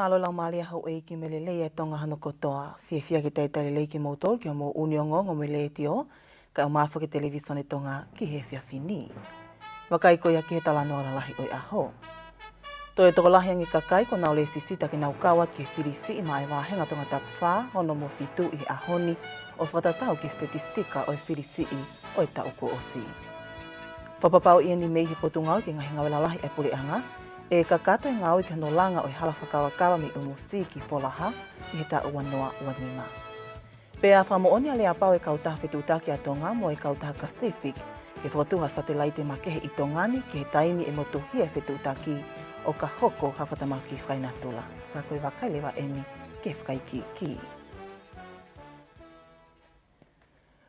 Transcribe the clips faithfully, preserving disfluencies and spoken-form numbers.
Mālō e laumālie ʻa houʻeiki mo e lelei ʻa e Tonga hono kotoa. Fiefia ke talitali lelei kimoutolu ki hoʻomou ʻuuni ongoongo mei he letiō, kae ʻumaʻā foki e Televīsone Tonga ki he efiafi ni. Vakai ko ia ki he talanoa lalahi ʻo e ʻaho. Toe tokolahi ange e kakai kuo nau lēsisita ke nau kau atu ki he fili siʻi maʻa e vāhenga Tongatapu fā, ono mo fitu ʻi he ʻaho ni, ʻo fakatatau ki he sitetisitika ʻo e fili siʻi ʻo e taʻu kuo ʻosi. Fakapapauʻi eni mei he Potungāue ki he Ngaahi Ngāue Lalahi ʻa e Puleʻanga, ʻe kakato e ngāue ki hono langa ʻo e hala fakakavakava mei ʻUmusī ki Folaha ʻi he taʻu ua noa ua nima. Pea fakamoʻoni ʻa e aleapau ʻa e kautaha fetuʻutaki ʻa Tonga mo e kautaha Pacific ke fokotuʻu ha satelaite makehe ʻi Tonga ni ki he taimi ʻe motuhia e fetuʻutaki ʻo ka hoko ha fakatamaki fakaenatula. Ka ko e vakai leva eni ki he fakaikiiki.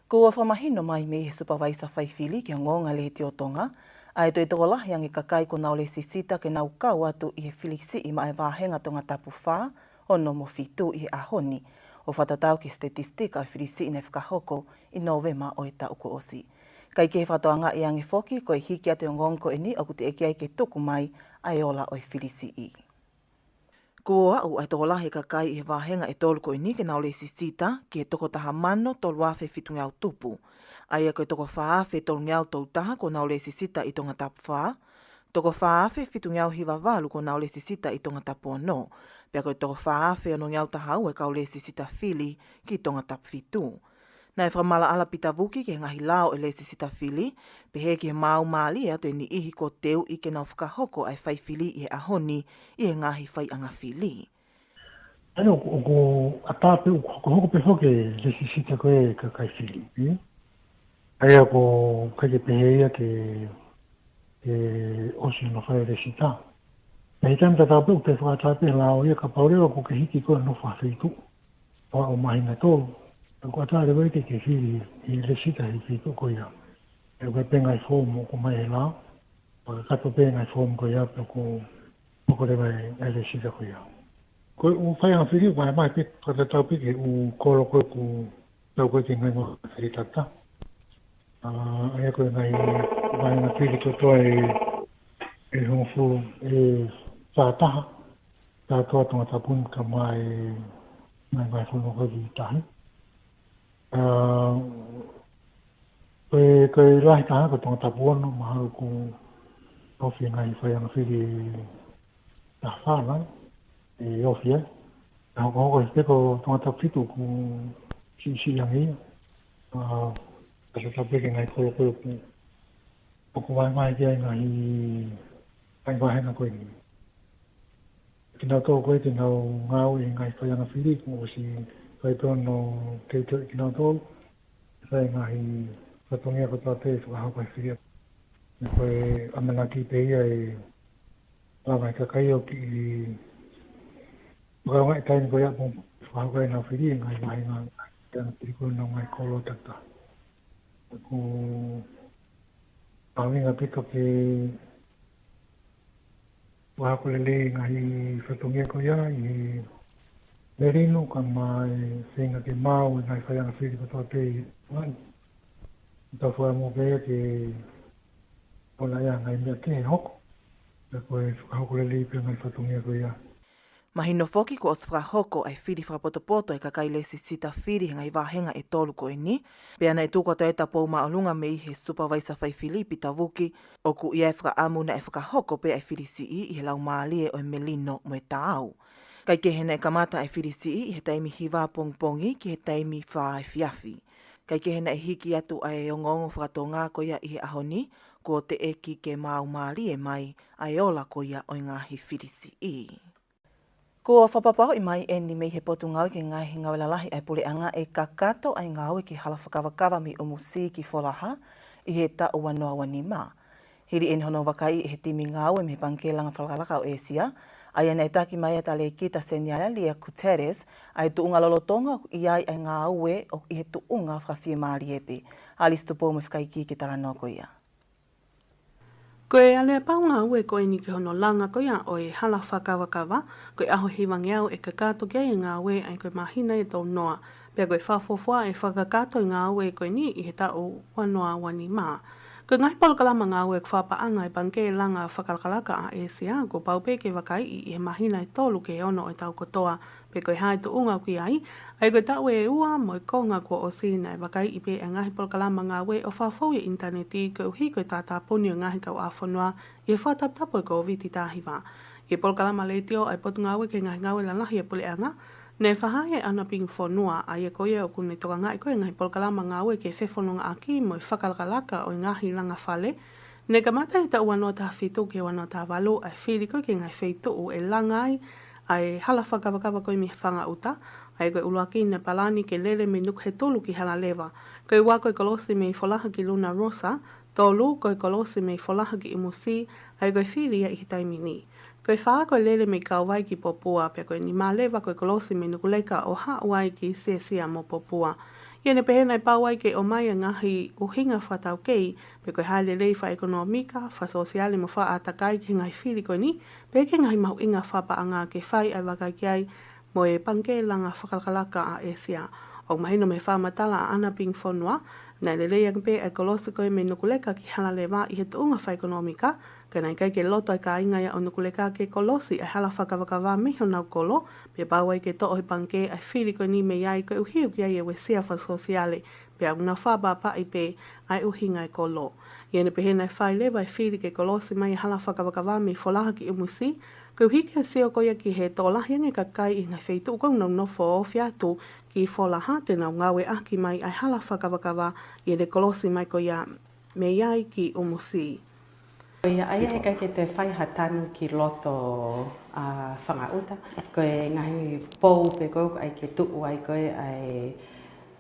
Kuo fakamahino mai mei he Supavaisa Faifili ki he Ongoongo ʻa e Letiō Tonga, ʻa e toe tokolahi ange e kakai kuo nau lēsisita ke nau kau atu ʻi he fili siʻi maʻa e vāhenga Tongatapu fā, ono mo fitu ʻi he ʻaho ni, ʻo fakatatau ki he sitetisitika ʻo e fili siʻi naʻe fakahoko ʻi Nōvema ʻo e taʻu kuo ʻosi. Kae kehe, fakatokangaʻi ange foki ko e hiki atu e ongoongo ko eni ʻoku teʻeki ai ke tuku mai ʻa e ola ʻo e fili siʻi. Kuo aʻu ʻa e tokolahi e kakai ʻi he vāhenga ʻe tolu ko eni ke nau lēsisita ki he toko taha mano tolu afe fitungeau tupu. ʻA ia ko e toko fā afe tolungeau tolu taha kuo nau lēsisita ʻi Tongatapu fā, toko fā afe fitungeau hiva valu kuo nau lēsisita ʻi Tongatapu ono, pea ko e toko fā afe onongeau taha ua e kau lēsisita fili ki Tongatapu fitu. Naʻe fakamaʻalaʻala ʻa Pita Vuki ki he ngaahi lao ʻo e lēsisita fili, pehē ki he maau mālie atu e niʻihi kuo teuʻi ke nau fakahoko ʻa e fai fili ʻi he ʻaho ni ʻi he ngaahi faiʻanga fili. ʻA ia ʻoku, ʻoku ʻatā pē ʻoku hokohoko pē foki e lēsisita ko ē ʻa e kakai fili, ē? ʻA ia ʻoku ʻikai ke pehē ia ke, ke ʻosi hono fai e lēsisita. Pea ʻi he taimi tatau pē ʻoku toe fakaʻatā pē ʻe he lao ia kapau leva ʻoku ke hiki koe ʻo nofo ha feituʻu ʻo aʻu māhina ʻe tolu, ʻoku ʻatā leva ia ke ke fili e lēsisita he feituʻu ko ia. ʻE ʻoku ʻi ai pē ngaahi foomu ʻoku ʻomai ʻe he lao, fakakakato pē ngaahi foomu ko ia pea ʻoku, ʻoku leva e, e lēsisita ko ia. Ko e ʻū faiʻanga fili ʻoku ʻomai pē fakatatau pē ki he ʻū kolo ko ē ʻoku tau ko ē ki he ngaahi ngāue fili takitaha. ʻA, ʻa ia ko e ngaahi, ngaahi ngāue fili kotoa ʻe, ʻe hongofulu ʻe fā taha. Kātoa Tongatapu ni kae ʻumaʻā e ngaahi, ngaahi fonua ko ē ki tahi. ʻA, ko e, ko e lahi taha ko Tongatapu ono, mahalo ʻoku ofi e ngaahi faiʻanga fili ʻe taha fā nai, ʻe ofi ai. Ka hokohoko hifo pē ko Tongatapu fitu ʻoku siʻisiʻi ange ia. ʻA, ka tatau pē ki he ngaahi kolo ko ē ʻoku, ʻoku vahevahe ki ai e ngaahi, ngaahi vāhenga ko eni. Kinautolu ko ē te nau ngāue ʻi he ngaahi faiʻanga fili, kuo ʻosi fai pē hono teuteuʻi kinautolu, fai e ngaahi fatongia kotoa pē ʻe fakahoko ʻe he fili. Pea ko e ʻamanaki pē ia ʻe lava ʻe he kakai ʻo kiʻi fakaʻaongaʻi e taimi ko ia ʻo fakahoko ai ʻenau fili ʻi he ngaahi vāhenga, faiʻanga fili ko ē ʻo e ngaahi kolo takitaha. ʻOku mahuʻinga ʻaupito ke fakahoko lelei e ngaahi fatongia ko ia ʻi he melino kae ʻumaʻā e feinga ke maau e ngaahi faiʻanga fili kotoa pē ʻi Tonga ni. Tau fakamoʻoni pē ia ke ʻoua naʻa ʻi ai ha ngaahi meʻa kehe ʻe hoko, pea ko e fakahoko lelei pē e ngaahi fatongia ko ia. Mahino foki kuo ʻosi fakahoko ʻa e fili fakapotopoto ʻa e kakai lēsisita fili he ngaahi vāhenga ʻe tolu ko eni, pea naʻe tuku atu ai e tapou māʻolunga mei he Supavaisa Faifili Pita Vuki, ʻoku ʻi ai e fakaʻamu naʻe fakahoko pē ʻa e fili siʻi ʻi he laumālie ʻo e melino mo e taau. Kae kehe, naʻe kamata ʻa e fili siʻi ʻi he taimi hiva pongipongi ki he taimi fā efiafi. Kae kehe, naʻe hiki atu ʻa e ongoongo faka-Tonga ko ia ʻi he ʻaho ni, kuo teʻeki ke maau mālie mai ʻa e ola ko ia ʻo e ngaahi fili siʻi. Kuo fakapapauʻi mai eni mei he Potungāue ki he Ngaahi Ngāue Lalahi ʻa e Puleʻanga ʻe kakato ʻa e ngāue ki he hala fakakavakava mei ʻUmusī ki Folaha ʻi he taʻu ua noa ua nima. Hili eni hono vakaiʻi ʻe he timi ngāue mei he Pangikē Langa Fakalakalaka ʻo ʻĒsia, ʻa ia naʻe taki mai ai ʻa e Talēkita Seniale Leah Kuteres, ʻa e tuʻunga lolotonga ʻoku ʻi ai ʻa e ngāue ʻoku ʻi he tuʻunga fakafiemālie pē. ʻAlisi Tupou mo e fakaikiiki ki he talanoa ko ia. Ko e aleapau ngāue ko eni ki hono langa ko ia ʻo e hala fakakavakava, ko e ʻaho hivangeau ʻe kakato ki ai e ngāue, ʻa ia ko e māhina ʻe tolu noa. Pea ko e fakafuofua ʻe fakakakato e ngāue ko eni ʻi he taʻu ua noa ua nima. Ko e ngaahi polokalama ngāue ʻoku fakapaʻanga ʻe he Pangikē Langa Fakalakalaka ʻa ʻĒsia, kuo pau pē ke vakaiʻi ʻi he māhina ʻe tolu ki he ono ʻo e taʻu kotoa, pe ko e hā e tuʻunga ʻoku ʻi ai, ʻa ia ko e taʻu ʻe ua mo e konga kuo ʻosi naʻe vakaiʻi pē ʻa e ngaahi polokalama ngāue ʻo fakafou ʻi he ʻinitaneti koeʻuhi ko e tātāpuni ʻo e ngaahi kauʻāfonua ʻi he fakataputapu ʻo e Kōviti taha hiva. ʻI he polokalama letiō ʻa e Potungāue ki he Ngaahi Ngāue Lalahi ʻa e Puleʻanga, naʻe fakahā ʻe ʻAna Pingi Fonua, ʻa ia ko ia ʻoku ne tokangaʻi ko ē ngaahi polokalama ngāue ki he fefonongaʻaki mo e fakalakalaka ʻo e ngaahi langa fale, naʻe kamata ʻi he taʻu ua noa taha fitu ki he ua noa taha valu ʻa e fili ko ē ki he ngaahi feituʻu ʻe langa ai ʻa e hala fakakavakava ko ē mei he fanga ʻuta, ʻa ia ko e ʻuluaki naʻe palani ke lele mei Nukuhetulu ki Halaleva. Ko e ua ko e kolosi mei Folaha ki Luna Rosa, tolu ko e kolosi mei Folaha ki ʻUmusi, ʻa ia ko e fili ia ʻi he taimi ni. Ko e fā ko e lele mei Kauvai ki Popua, pea ko e nima leva ko e kolosi mei Nukuleka ʻo haʻu ai ki Siasia mo Popua. ʻI heʻene pehē naʻe pau ai ke ʻomai ʻa e ngaahi ʻuhinga fakataukei, pe ko e hā e lelei fakaʻekonōmika, fakasōsiale mo fakaʻātakai ki he ngaahi fili ko eni, pea ki he ngaahi mahuʻinga fakapaʻanga ke fai ʻa e vakai ki ai mo e Pangikē Langa Fakalakalaka ʻa ʻĒsia. ʻOku mahino mei he fakamatala ʻa ʻAna Pingi Fonua, naʻe lelei ange pē ʻa e kolosi ko ē mei Nukuleka ki Halaleva ʻi he tuʻunga fakaʻekonōmika, ka naʻe ʻikai ke loto ʻa e kāinga ia ʻo Nukuleka ke kolosi ʻa e hala fakakavakava mei honau kolo, pea pau ai ke toʻo ʻe he pangikē ʻa e fili ko eni mei ai koeʻuhi ʻoku ʻi ai e uesia fakasōsiale, pea ʻoku nau fakapapauʻi pē ʻa e ʻuhinga e kolo. ʻI heʻene pehē naʻe fai leva e fili ke kolosi mai e hala fakakavakava mei Folaha ki ʻUmusi, koeʻuhi ke sio ko ia ki he tokolahi ange e kakai ʻi he ngaahi feituʻu ʻoku nau nofo ofi atu ki Folaha te nau ngāueʻaki mai ʻa e hala fakakavakava ʻi heʻene kolosi mai ko ia mei ai ki ʻUmusi. Ko ia, ʻa ia he ʻikai ke toe fai ha tanu ki loto ʻa e fanga ʻuta, ko e ngaahi pou pē ko ē ʻoku ʻai ke tuʻu ai ko ē ʻa e,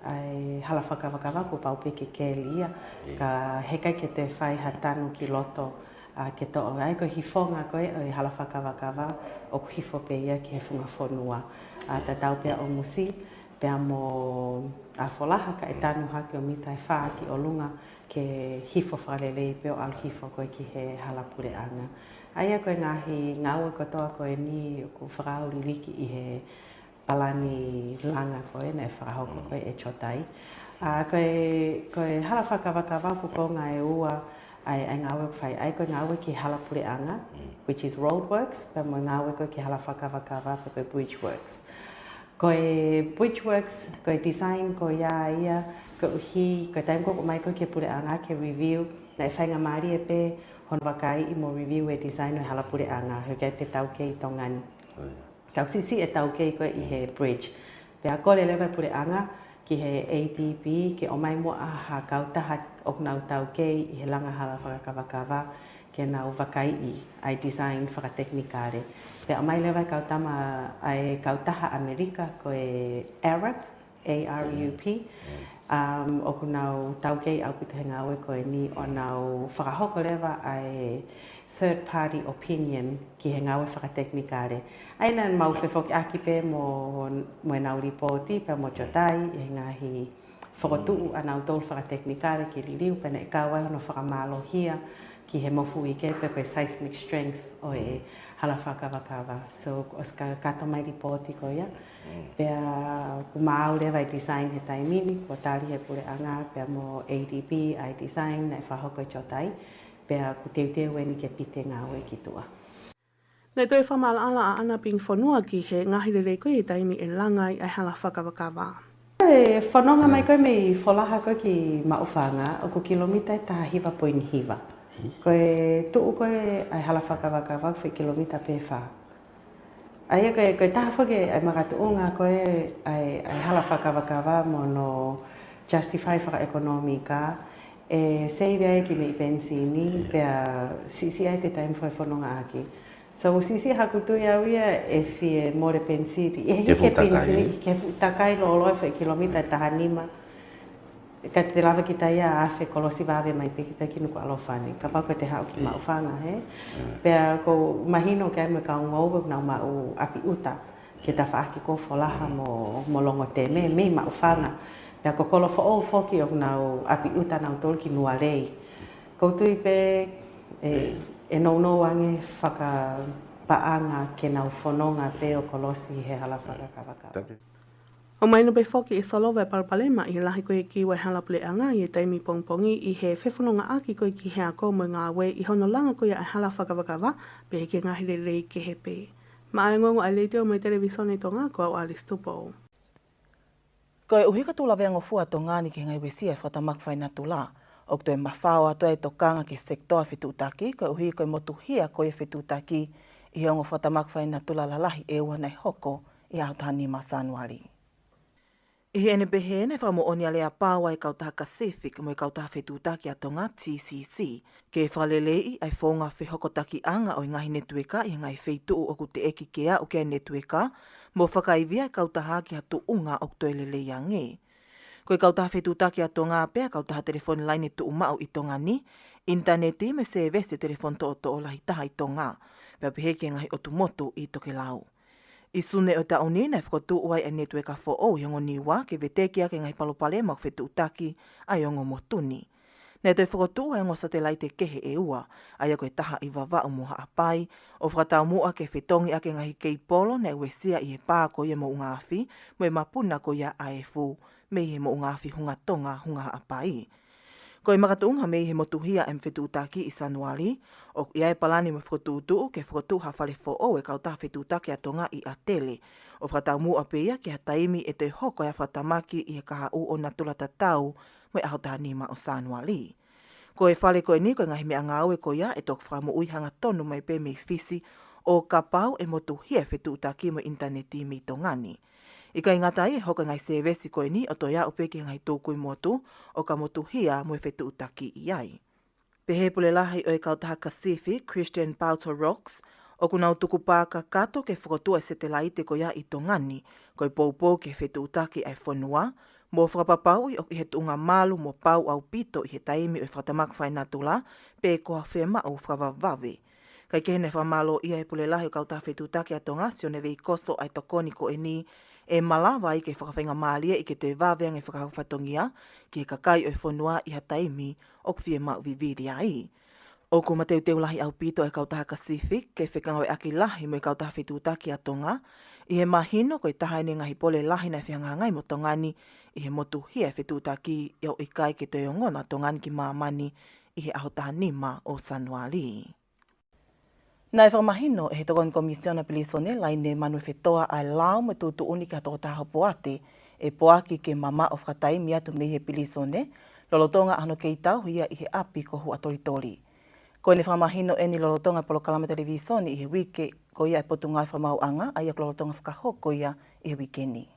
ʻa e hala fakakavakava kuo pau pē ke keli ia, ka he ʻikai ke toe fai ha tanu ki loto, ʻa, ke toʻo ai ko e hifonga ko ē ʻo e hala fakakavakava ʻoku hifo pē ia ki he funga fonua. ʻA, tatau pē ʻa ʻUmusi, pea mo ʻa Folaha ka ʻe tanu hake ʻo mita ʻe fā ki ʻolunga ke hifo fakalelei pē ʻo ʻalu hifo ko ē ki he hala puleʻanga. ʻA ia ko e ngaahi ngāue kotoa ko eni ʻoku fakaauliliki ʻi he palani langa ko ē naʻe fakahoko ko ē ʻe Jotai. ʻA, ko e, ko e hala fakakavakava ʻoku konga ʻe ua ʻa e, ʻa e ngāue ʻoku fai ai, ko e ngāue ki he hala puleʻanga, which is roadworks, pea mo e ngāue ko ē ki he hala fakakavakava, pe ko e bridge works. Ko e bridge works, ko e design ko ia ia, koeʻuhi, ko e taimi ko ē ʻoku ʻomai ko ē ki he puleʻanga ke review, naʻe faingamālie pē hono vakaiʻi mo review e design ʻo e hala puleʻanga, he ʻoku ʻi ai pē taukei ʻi Tonga ni. Ka ʻoku siʻisiʻi e taukei ko ē ʻi he bridge. Pea kole leva e puleʻanga ki he ADB ke ʻomai muʻa ha kautaha ʻoku nau taukei ʻi he langa hala fakakavakava ke nau vakaiʻi ʻa e design fakatekinikale. Pea ʻomai leva e kautama, ʻa e kautaha ʻAmelika ko e ARAP, A R U P, um, ʻoku nau taukei ʻaupito he ngāue ko eni ʻo nau fakahoko leva ʻa e third party opinion ki he ngāue fakatekinikale. ʻA ia naʻa mau fefokiʻaki pē mo, mo ʻenau lipooti pea mo Jotai ʻi he ngaahi fokotuʻu ʻanautolu fakatekinikale ke liliu, pea naʻe kau ai hono fakamālohia ki he mofuike pe ko e seismic strength ʻo e hala fakakavakava. So, ʻosi kakato mai lipooti ko ia. Pea kuo maau leva e design he taimi ni, kuo tali he puleʻanga, pea mo ADB ʻa e design naʻe fakahoko ʻe Jotai, pea kuo teuteu eni ke piti e ngāue ki tuʻa. Naʻe toe fakamaʻalaʻala ʻa ʻAna Pingi Fonua ki he ngaahi lelei ko ē he taimi ʻe langa ai ʻa e hala fakakavakava. ʻE fononga mai ko ē mei Folaha ko ē ki Maʻufanga, ʻoku kilomita ʻe taha hiva poini hiva. Ko e tuʻu ko ē ʻa e hala fakakavakava ʻoku foʻi kilomita pē fā. ʻA ia ko e, ko e taha foki ʻa e makatuʻunga ko ē ʻa e, ʻa e hala fakakavakava mo hono justify fakaʻekonōmika, ʻe save ai e kiʻi meʻi penisini, pea siʻisiʻi ai e taimi fakafonongaʻaki. So, siʻisiʻi haku tui au ia ʻe fie mole penisini. ʻE hiki e penisini, ke fuʻu takai lōloa e foʻi kilomita ʻe taha nima. Ka te lava kita ia ʻo afe kolosi vave mai pē kita ki Nukuʻalofa ni. Kapau ko ʻete haʻu ki Maʻufanga, hē? Pea ʻoku mahino ki ai mo e kau ngoue ʻoku nau maʻu ʻapi ʻuta ki he tafaʻaki ko Folaha mo, mo Longoteme, mei Maʻufanga. Pea ko Kolofoʻou foki ʻoku nau ʻapi ʻuta nautolu ki Nualei. ʻOku ou tui pē ʻe, ʻe nounou ange fakapaʻanga ke nau fononga pē ʻo kolosi he hala fakakavakava. ʻOmai noa pē foki ʻe Solova e palopalema ʻi he lahi ko ia e kiu ʻa e hala puleʻanga ʻi he taimi pongipongi ʻi he fefonongaʻaki ko ia ki he ako mo e ngāue ʻi hono langa ko ia ʻa e hala fakavakava pehē ki he ngaahi lelei kehe pē. Maʻa e ongoongo ʻa e Letiō mo e Televīsone Tonga, ko au Alice Tupou. Koeʻuhi ko e tū laveangofua ʻa Tonga ni ki he ngaahi uesia ʻa e fakatamaki fakanatula, ʻoku toe mafao atu ai e tokanga ki he sekitoa fetuʻutaki, koeʻuhi ko e motuhia ko ia e fetuʻutaki ʻi he ongo fakatamaki fakanatula lalahi ʻe ua naʻe hoko ʻi he ʻaho taha nima Sānuali. ʻI heʻene pehē, naʻe fakamoʻoni aleapau ʻa e kautaha Kacific mo e kautaha fetuʻutaki ʻa Tonga, T C C, ke fakaleleiʻi ʻa e founga fehokotakiʻanga ʻo e ngaahi netiueka ʻi he ngaahi feituʻu ʻoku teʻeki ke aʻu ki ai e netiueka, mo fakaivia e kautaha ki ha tuʻunga ʻoku toe lelei ange. Ko e kautaha fetuʻutaki ʻa Tonga pē ʻa e kautaha telefoni laine tuʻumaʻu ʻi Tonga ni, ʻinitaneti mo e sēvesi telefoni toʻotoʻo lahi taha ʻi Tonga, pea pehē ki he ngaahi ʻotu motu ʻi tokelau. ʻI Sune ʻo e taʻu ni naʻe fokotuʻu ai e netiueka foʻou ʻi Hongo Niua ke veteki ʻaki e ngaahi palopalema ʻoku fetuʻutaki ai e ongo motu ni. Naʻe toe fokotuʻu ai e ongo satelaite kehe ʻe ua, ʻa ia ko e taha ʻi Vavaʻu mo Haʻapai, ʻo fakataumuʻa ke fetongi ʻaki e ngaahi keipolo naʻe uesia ʻi he pā ko ia ʻa Moʻungaafi mo e mapuna ko ia ʻa Efu, mei he Moʻungaafi Hunga Tonga, Hunga Haʻapai. Ko e makatuʻunga mei he motuhia ʻa e fetuʻutaki ʻi Sānuali, ʻoku ʻi ai e palani mo e fokotuʻutuʻu ke fokotuʻu ha fale foʻou ʻa e kautaha fetuʻutaki ʻa Tonga ʻi ʻAtele, ʻo fakataumuʻa pē ia ki ha taimi ʻe toe hoko ai ʻa e fakatamaki ʻi he kahaʻu ʻo natula tatau mo e ʻaho taha nima ʻo Sānuali. Ko e fale ko eni ko e ngaahi meʻangāue ko ia ʻe toki fakamoʻui hangatonu mai pē mei Fisi ʻo kapau ʻe motuhia e fetuʻutaki mo e ʻinitaneti mei Tonga ni. ʻIkai ngata ai, ʻe hoko e ngaahi sēvesi ko eni ʻo toe aʻu pē ki he ngaahi tukui motu ʻoka motuhia mo e fetuʻutaki ʻi ai. Pehē ʻe he pule lahi ʻo e kautaha Kacific, Christian Bouter-Rox, ʻoku nau tukupā kakato ke fokotuʻu e satelaite ko ia ʻi Tonga ni, ko e poupou ki he fetuʻutaki ʻa e fonua, mo fakapapauʻi ʻoku ʻi he tuʻunga malu mo pau ʻaupito ʻi he taimi ʻo e fakatamaki fakanatula, pe ko ha fiemaʻu fakavavevave. Kaekehe, naʻe fakamālōʻia ʻe he pule lahi ʻo e kautaha fetuʻutaki ʻa Tonga, Sione Veikoso, ʻa e tokoni ko eni ʻe malava ai ke fakafaingamālieʻi ke toe vave ange e fakahoko fatongia ki he kakai ʻo e fonua ʻi ha taimi ʻoku fiemaʻu vivili ai. ʻOku mateuteu lahi ʻaupito e kautaha Kacific ke fekauʻaki lahi mo e kautaha fetuʻutaki ʻa Tonga, ʻi he mahino ko e taha eni e ngaahi pole lahi naʻe fehangahangai mo Tonga ni ʻi he motuhia e fetuʻutaki, ʻo ʻikai ke toe ongona ʻa Tonga ni ki māmani ʻi he ʻaho taha nima ʻo Sānuali. Naʻe fakamahino ʻe he Tokoni Komisiona Pilīsone, Laine Manuofetoa, ʻa e lao mo e tuʻutuʻuni ki ha tokotaha hopoate ʻe poaki ke mamaʻo fakataimi atu mei he pilīsone, lolotonga hano kei tauhi ia ʻi he ʻapi ko Huʻatolitoli. Ko ʻene fakamahino eni lolotonga e polokalama televīsone ʻi he uike ko ia ʻa e Potungāue Fakamaauʻanga, ʻa ia ʻoku lolotonga fakahoko ia ʻi he uike ni.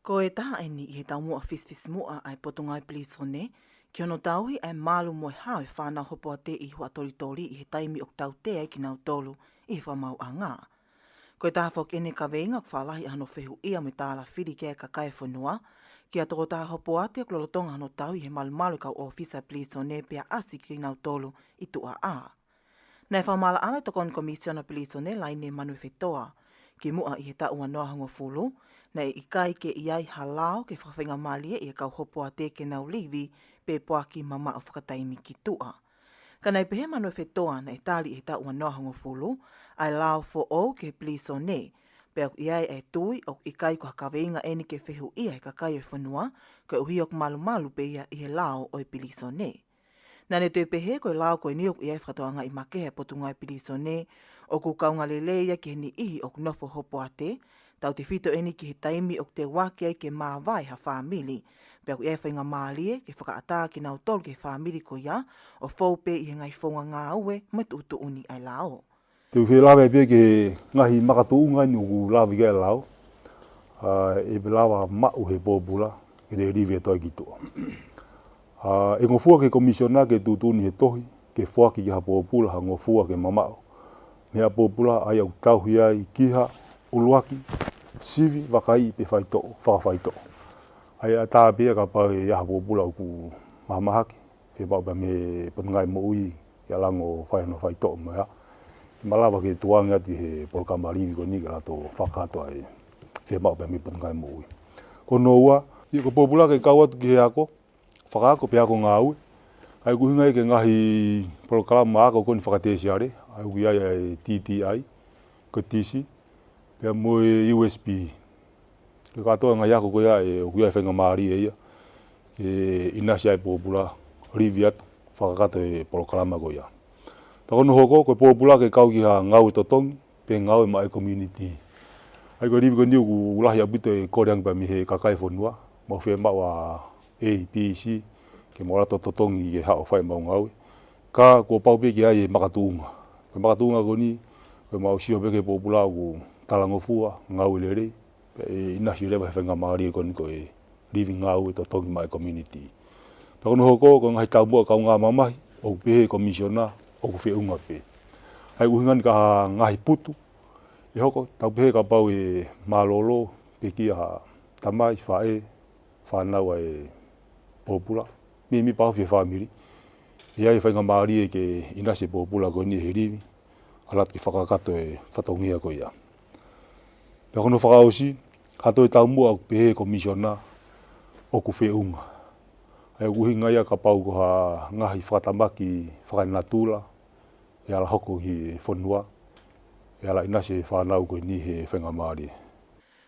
Ko e taha eni ʻi he taumuʻa fisifisimuʻa ʻa e Potungāue Pilīsone ki hono tauhi ʻa e malu mo e hao e fānau hopoate ʻi Huʻatolitoli ʻi he taimi ʻoku tautea ai kinautolu ʻi he fakamaauʻanga. Ko e taha foki eni e kaveinga ʻoku faʻa lahi hano fehuʻia mo e tālafili ki ai e kakai e fonua, ki ha tokotaha hopoate ʻoku lolotonga hano tauhi ʻe he malumalu e kau ʻōfisa pilīsone pea ʻasi kinautolu ʻi tuʻa. Naʻe fakamaʻalaʻala ʻe he Tokoni Komisiona Pilīsone, Laine Manuofetoa, kimuʻa ʻi he taʻu ua noa hongofulu, naʻe ʻikai ke ʻi ai ha lao ke fakafaingamālieʻi e kau hopoate ke nau livi pe poaki mamaʻo fakataimi ki tuʻa. Ka naʻe pehē ʻe Manuofetoa naʻe tali ʻi he taʻu ua noa hongofulu ʻa e lao foʻou ki he pilīsone, pea ʻoku ʻi ai e tui ʻoku ʻikai ko ha kaveinga eni ke fehuʻia ʻe he kakai ʻo e fonua, koeʻuhi ʻoku malumalu pē ia ʻi he lao ʻo e pilīsone. Naʻa ne toe pehē ko e lao ko eni ʻoku ʻi ai e fakatokangaʻi makehe ʻa e Potungāue Pilīsone, ʻoku kaunga lelei ia ki he niʻihi ʻoku nofo hopoate, tautefito eni ki he taimi ʻoku teuaki ai ke māvae ha fāmili, pea ʻoku ʻi ai e faingamālie ke fakaʻatā kinautolu ki he fāmili ko ia, ʻo fou pē ʻi he ngaahi founga ngāue mo e tuʻutuʻuni ʻa e lao. Te u fie lave pē ki he ngaahi makatuʻunga eni ʻoku lave ki ai e lao, ʻa, ʻe lava maʻu ʻe he pōpula ke ne livi atu ai ki tuʻa. ʻA, ʻe ngofua ki he Komisiona ke tuʻutuʻuni he tohi ke foaki ki ha pōpula ha ngofua ke mamaʻo mei ha pōpula ʻa ia ʻoku tauhi ai ki ha ʻuluaki, sivi, vakaiʻi pe faitoʻo, fakafaitoʻo. ʻA ia ʻe ʻatā pē ia kapau ʻe ʻi ai ha pōpula ʻoku mahamahaki, fiemaʻu pē mei he Potungāue Moʻui ke ʻalu ange ʻo fai hono faitoʻo mo ia, ke malava ke tukuange atu ki he polokalama livi ko eni ke lava ʻo fakahoko ʻa e fiemaʻu pē mei he Potungāue Moʻui. Ko hono ua, ʻi he ko e pōpula ke kau atu ki he ako fakaako pe ako ngāue, ʻa ia ʻoku ʻuhinga ia ki he ngaahi polokalama ako ko eni fakatēsiale, ʻa ia ʻoku ʻi ai ʻa e T T I, ko e T C, pea mo e U S P. Ko e kātoa e ngaahi ako ko ia ʻe ʻoku ʻi ai e faingamālie ia ke ʻinasi ai e pōpula, livi atu, fakakakato e polokalama ko ia. Pea ko hono hoko, ko e pōpula ke kau ki ha ngāue totongi, pe ngāue maʻá e community. ʻA ia ko e livi ko eni ʻoku lahi ʻaupito e kole ange pē mei he kakai e fonua, maʻu fiemaʻu ʻa A, B, C, ke mau ʻalu atu ʻo totongi ke haʻu ʻo fai ʻemau ngāue. Ka kuo pau pē ke ʻi ai e makatuʻunga. Ko e makatuʻunga ko eni, ko ʻemau sio pē ki he pōpula ʻoku talangofua, ngāue lelei, pea ʻe ʻinasi leva he faingamālie ko eni ko e livi ngāue totongi maʻá e community. Pea ko hono hoko, ko e ngaahi taumuʻa kaungāmamahi, ʻoku pehē ʻe he komisiona, ʻoku feʻunga pē. ʻA ia ʻoku ʻuhinga eni ki ha ngaahi putu, ʻe hoko, tau pehē kapau ʻe mālōlō, pekia ha tamai, faʻē, fānau ʻa e pōpula. Mei, mei paofi e fāmili. ʻE ʻi ai e faingamālie ke ʻinasi e pōpula ko eni he livi, ʻalu atu ke fakakakato e fatongia ko ia. Pea ko hono fakaʻosi, ha toe taumuʻa ʻoku pehē ʻe he komisiona ʻoku feʻunga. ʻA ia ʻoku ʻuhinga ia kapau ko ha ngaahi fakatamaki fakaenatula, ʻe ala hoko ki he fonua, ʻe ala ʻinasi e fānau ko eni he faingamālie.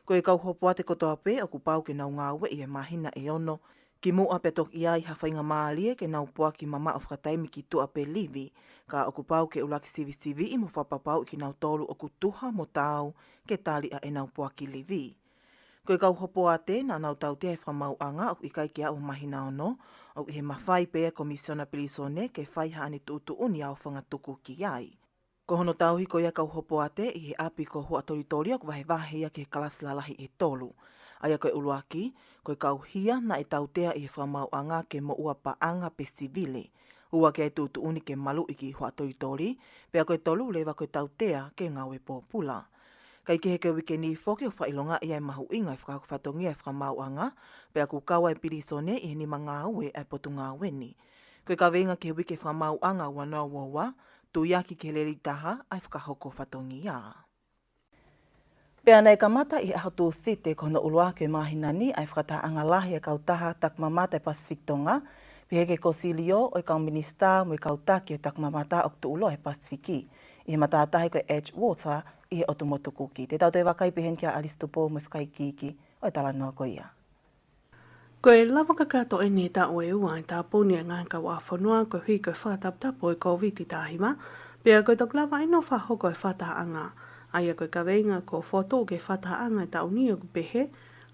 Ko e kau hopoate kotoa pē ʻoku pau ke nau ngāueʻi e māhina ʻe ono, kimuʻa pea toki ʻi ai ha faingamālie ke nau poaki mamaʻo fakataimi ki tuʻa pe livi, ka ʻoku pau ke ʻuluaki sivisiviʻi mo fakapapauʻi kinautolu ʻoku tuha mo taau ke tali ʻa ʻenau poaki livi. Ko e kau hopoate naʻa nau tautea he fakamaauʻanga ʻoku ʻikai ke aʻu ha māhina ono, ʻoku ʻi he mafai pē ʻa e Komisiona Pilīsone ke fai haʻane tuʻutuʻuni aofangatuku ki ai. Ko hono tauhi ko ia e kau hopoate ʻi he ʻapi ko Huʻatolitoli ʻoku vahevahe ia ki he kalasi lalahi ʻe tolu. ʻA ia ko e ʻuluaki, ko e kau hia naʻe tautea ʻi he fakamaauʻanga ke moʻua paʻanga pe sivile. Ua, ke ʻi ai e tuʻutuʻuni ke maluʻi ki Huʻatolitoli, pea ko e tolu leva ko e tautea ke ngāue pōpula. Kae kehe, ko e uike ni foki ʻoku fakaʻilongaʻi ai e mahuʻinga e fakahoko fatongia e fakamaauʻanga, pea ʻoku kau ai e pilīsone ʻi he nima ngāue ʻa e Potungāue ni. Ko e kaveinga ki he uike fakamaauʻanga ua noa ua ua, tuiaki ki he lelei taha ʻa e fakahoko fatongia. Pea naʻe kamata ʻi he ʻaho Tūsite ko hono ʻuluaki ʻo e māhina ni ʻa e fakatahaʻanga lahi ʻa e kautaha takimamata ʻa e Pasifiki Tonga, pehē ki he kōsilio ʻo e kau minisitā mo e kau taki ʻo e takimamata ʻoku tuʻuloa he Pasifiki, ʻi he matātahi ko e Edgewater ʻi he ʻotu motu Kuki. Te tau toe vakai pehē ni kia ʻAlisi Tupou mo e fakaikiiki ʻo e talanoa ko ia. Ko e lava kakato eni he taʻu ʻe ua e tāpuni e ngaahi kauʻāfonua koeʻuhi ko e fakataputapu ʻo e Kōviti taha hiva, pea ko e toki lava eni ʻo fakahoko e fakatahaʻanga. ʻA ia ko e kaveinga kuo fokotuʻu ki he fakatahaʻanga ʻo e taʻu ni ʻoku pehē,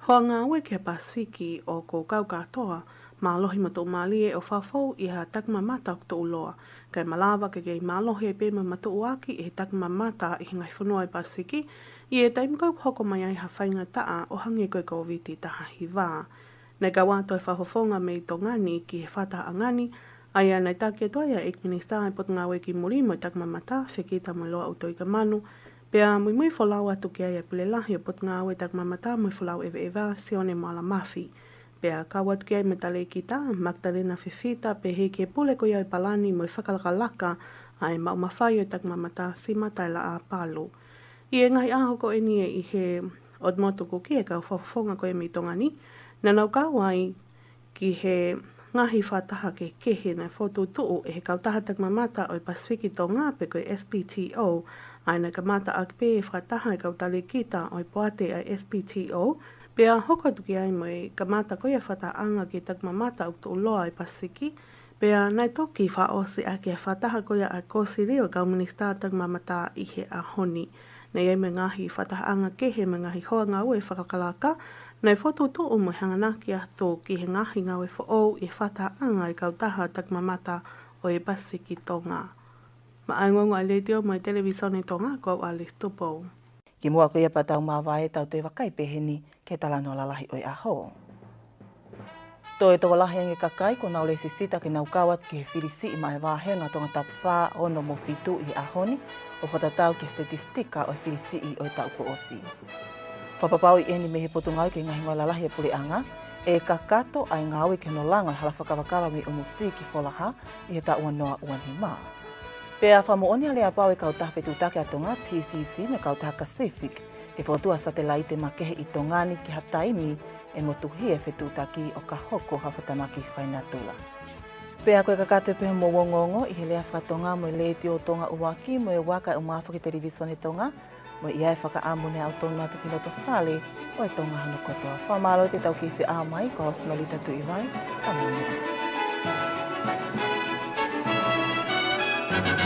hoa ngāue ki he Pasifiki ʻoku kau kātoa, mālohi mo tuʻumālie ʻo fakafou ʻi ha takimamata ʻoku tuʻuloa, kae malava ke kei mālohi ai pē mo matuʻuaki ʻi he takimamata ʻi he ngaahi fonua ʻo e Pasifiki, ʻi he taimi ko ē ʻoku hoko mai ai ha faingataʻa ʻo hangē ko e Kōviti taha hiva. Naʻe kau atu e fakafofonga mei Tonga ni ki he fakatahaʻanga ni, ʻa ia naʻe taki atu ai ʻa e ʻEiki Minisitā ʻo e Potungāue ki Muli mo e Takimamata, Fekita Moeloa ʻUtoikamanu, pea muimui folau atu ki ai ʻa e Pule Lahi ʻo e Potungāue Takimamata mo e Folau ʻEveʻeva, Sione Moala Mafi. Pea kau atu ki ai mo e Talēkita, Makitalena Fifita, pehē ki he pule ko ia ʻo e palani mo e fakalakalaka ʻa e maʻu mafai ʻo e takimamata, Sima Taelaʻa Palu. ʻI he ngaahi ʻaho ko eni ʻi he ʻotu motu Kuki, e kau fakafofonga ko ia mei Tonga ni, naʻa nau kau ai ki he ngaahi fakataha kehekehe naʻe fokotuʻutuʻu ʻe he kautaha takimamata ʻo e Pasifiki Tonga pe ko e S P T O, ʻa ia naʻe kamata ʻaki pē e fakataha e kau talēkita ʻo e poate ʻa e S P T O, pea hoko atu ki ai mo e kamata ko ia e fakatahaʻanga ki he takimamata ʻoku tuʻuloa ʻi he Pasifiki, pea naʻe toki fakaʻosi ʻaki e fakataha ko ia ʻa e kōsilio ʻo e kau minisitā takimamata ʻi he ʻaho ni. Naʻe ʻi ai mo e ngaahi fakatahaʻanga kehe mo e ngaahi hoa ngāue fakalakalaka, naʻe fokotuʻutuʻu mo e hanganaki atu ki he ngaahi ngāue foʻou ʻi he fakatahaʻanga ʻa e kautaha takimamata ʻo e Pasifiki Tonga. Maʻá e ongoongo ʻa e Letiō mo e Televīsone Tonga, ko au ʻAlisi Tupou. Kimuʻa ko ia pea tau māvae, tau toe vakai pehē ni ki he talanoa lalahi ʻo e ʻaho. Toe tokolahi ange e kakai kuo nau lēsisita ke nau kau atu ki he fili siʻi maʻá e vāhenga Tongatapu fā, ono mo fitu ʻi he ʻaho ni, ʻo fakatatau ki he sitetisetika ʻo e fili siʻi ʻo e taʻu kuo ʻosi. Fakapapauʻi eni mei he Potungāue ki he Ngaahi Ngāue Lalahi ʻa e Puleʻanga, ʻe kakato ʻa e ngāue ki hono langa ʻo e hala fakakavakava mei ʻUmusi ki Folaha ʻi he taʻu ua noa ua nima. Pea fakamoʻoni ʻa e aleapau ʻo e kautaha fetuʻutaki ʻa Tonga, T C C, mo e kautaha Pacific, ke fokotuʻu ha satelaite makehe ʻi Tonga ni ki ha taimi ʻe motuhi e fetuʻutaki ʻo ka hoko ha fakatamaki fakaenatula. Pea ko e kakato pē hoʻomou ongoongo ʻi he lea fakatonga mo e Letiō Tonga ʻUluaki mo e Vaka ʻo e Mafoki Televisone Tonga, mo e ʻi ai e fakaʻamu ne aʻu tonu atu ki loto fale ʻo e Tonga hono kotoa. Fakamālō atu ʻetau kei feʻao mai, ko au Sinolita Tuʻivai, ka mou meʻa ā.